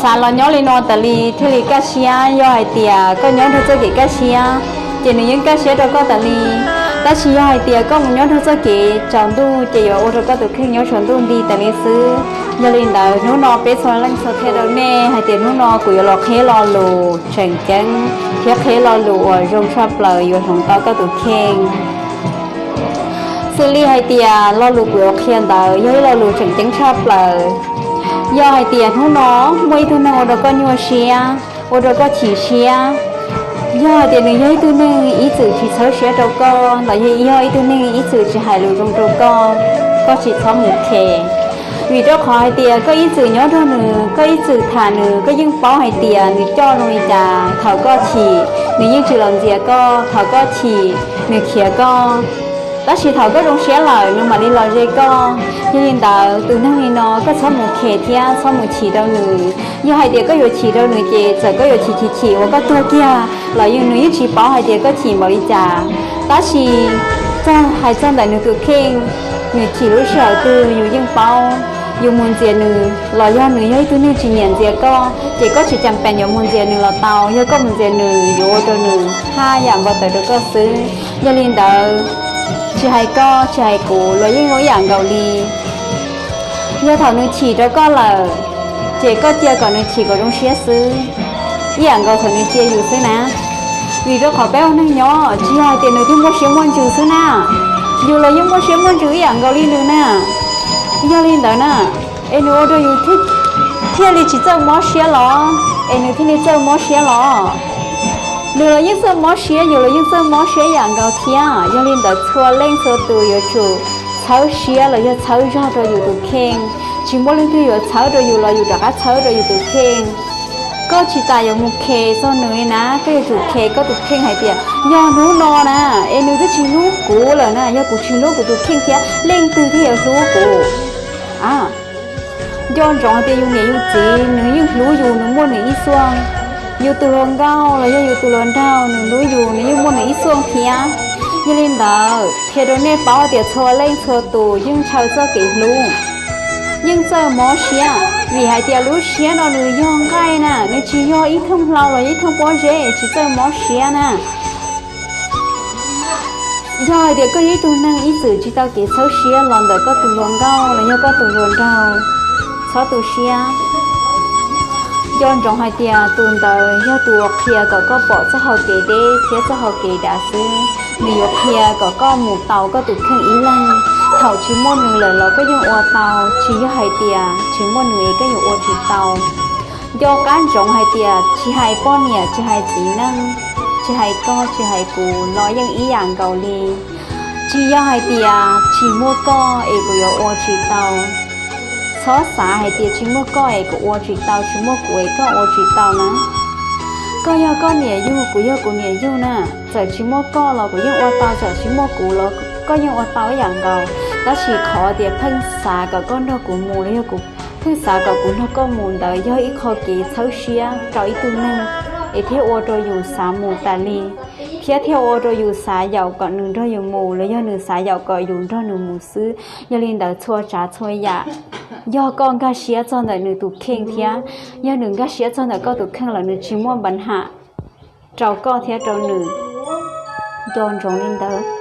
Tas los nyob li no tas li thiaj li kaj siab. Yog hais tias koj nyob nrog txoj kev kaj siab, ces nws yeej kaj siab rau koj tas li. Tab sis yog hais tias koj mus nyob nrog txoj kev tsaus ntuj, ces yuav ua rau koj tus kheej nyob tsaus ntuj nti tas li xwb. Yog li ntawd hnub no peb txhua leej txhua tus qhia rau nej hais tias hnub no kuv yuav los qhia lo lus tseem ceeb thiab qhia lo lus uas zoo tshaj plaws yuav hloov tau koj tus kheej. Xws li hais tias lo lus kuv yuav qhia ntawd yog ib lo lus tseem ceeb tshaj plaws. Yog hais tias hnub no muaj ib tug neeg ua rau koj nyuaj siab, ua rau koj chim siab, yog hais tias nws yog ib tug neeg ib txwm tsis txhawb siab rau koj los yog ib tug neeg ib txwm tsis hais lus zoo rau koj, koj tsis txhob mus khes. Vim rau qhov hais tias koj ib txwm nyob nrog nws, koj ib txwm tham nws, koj yeej paub hais tias nws coj zoo li cas. Thaum koj chim, nws yeej tsis los ntxias koj. Thaum koj chim, nws khiav koj. Tab sis thaum koj zoo siab lawm, nws mam li los ze koj. Yog li ntawd tus neeg li no koj txhob mus khes thiab txhob mus chim rau nws. Yog hais tias koj yuav chim rau nws ces txawm koj yuav chim chim chim ua koj tuag kiag los yeej nws yeej tsis paub hais tias koj chim npaum li cas. Tab sis txog hais txog ntawm nws tus kheej, nws chim lub sij hawm twg yus yeej paub. Yus mus ntxias nws los yog nws yog ib tug neeg tsis nyiam ntxias koj, ces koj tsis cas pes yuav mus ntxias nws los tau. Yog koj mus ntxias nws yuav ua rau nws haj yam npau taws rau koj xwb. Yog li ntawd, tsis hais koj tsis hais kuv los yeej ib yam nkaus li. Yog thaum nws chim rau koj lawm, ces koj cia kom nws chim kom zoo siab xwb, ib yam nkaus thaum nws cia yus xwb na. Vim rau qhov peb ua neeg nyob tsis yog hais tias nws thiaj muaj siab muaj ntsws xwb na, yus los yeej muaj siab muaj ntsws ib yam nkaus li nws na. Yog li ntawd na, es nws ua rau yus thiaj li tsis txawj mob siab los, es nws thiaj li txawj mob siab los. Nws los yeej txawj mob siab, yus los yeej txawj mob siab ib yam nkaus thiab. Yog li ntawd txhua leej txhua tus yuav tsum txhawb siab los yog txhawb zog rau yus tus kheej. Tsis muaj leej twg yuav txhawb rau yus los yus rov qab txhawb rau yus tus kheej. Koj tsis tas yuav mus khes txog nws li na, koj yuav tsum khes koj tus kheej hais tias yog hnub no na, es nws twb tsis hlub kuv lawm na, yog kuv tsis hlub kuv tus kheej thiab leej twg thiaj yuav hlub kuv? Nco ntsoov hais tias yus niam yus txiv nws yeej hlub yus, nws muaj nws ib xuaj. Yus tus hluas nkauj los yog yus tus hluas nraug nws hlub yus, nws yeej muaj nws ib xuaj thiab. Yog li ntawd qhia rau nej paub tias txhua leej txhua tus yeej ntshaw txoj kev hlub, yeej txawj mob siab, vim hais tias lub siab no nws yog nqaij na, nws tsis yog ib thooj hlau los ib thooj pob zeb, tsis txawj mob siab na. Yog hais tias koj yog ib tug neeg ib txwm tsis tau kev txhawb siab los ntawm koj tus hluas nkauj los yog koj tus hluas nraug, txhob tu siab. Nco ntsoov hais tias tus ntawd yog tus uas qhia kom koj pom txoj hau kev deb thiab txoj hau kev dav xwb. Nws yuav qhia kom koj mus tau koj tus kheej ib leeg. Thaum tsis muaj nws lawm los koj yeej ua tau, tsis yog hais tias tsis muaj nws es koj yuav ua tsis tau. Nco qab ntsoov hais tias tsis hais poj niam, tsis hais txiv neej, tsis hais koj tsis hais kuv los yeej ib yam nkaus li. Tsis yog hais tias tsis muaj koj es kuv yuav ua tsis tau. Txhob xav hais tias tsis muaj koj es kuv ua tsis tau, tsis muaj kuv es koj ua tsis tau na. Koj yog koj niam yug, kuv yog kuv niam yug na. Txawm tsis muaj koj los kuv yeej ua tau, txawm tsis muaj kuv los koj yeej ua tau ib yam nkaus. Tab sis qhov tias pheej xav kom koj nrog kuv mus los yog kuv pheej xav kom kuv nrog koj mus ntawd yog ib qho kev txhawb siab rau ib tug neeg, es thiaj ua rau yus xav mus tas li, thiab thiaj ua rau yus xav yaum kom nws nrog yus mus los yog nws xav yaum kom yus nrog nws mus xwb. Yog li ntawd txhua tsav txhua yam, yog koj nkag siab txog ntawm nws tus kheej thiab yog nws nkag siab txog ntawm koj tus kheej los nws tsis muaj npa ham rau koj thiab rau nws. Nco ntsoov li ntawd.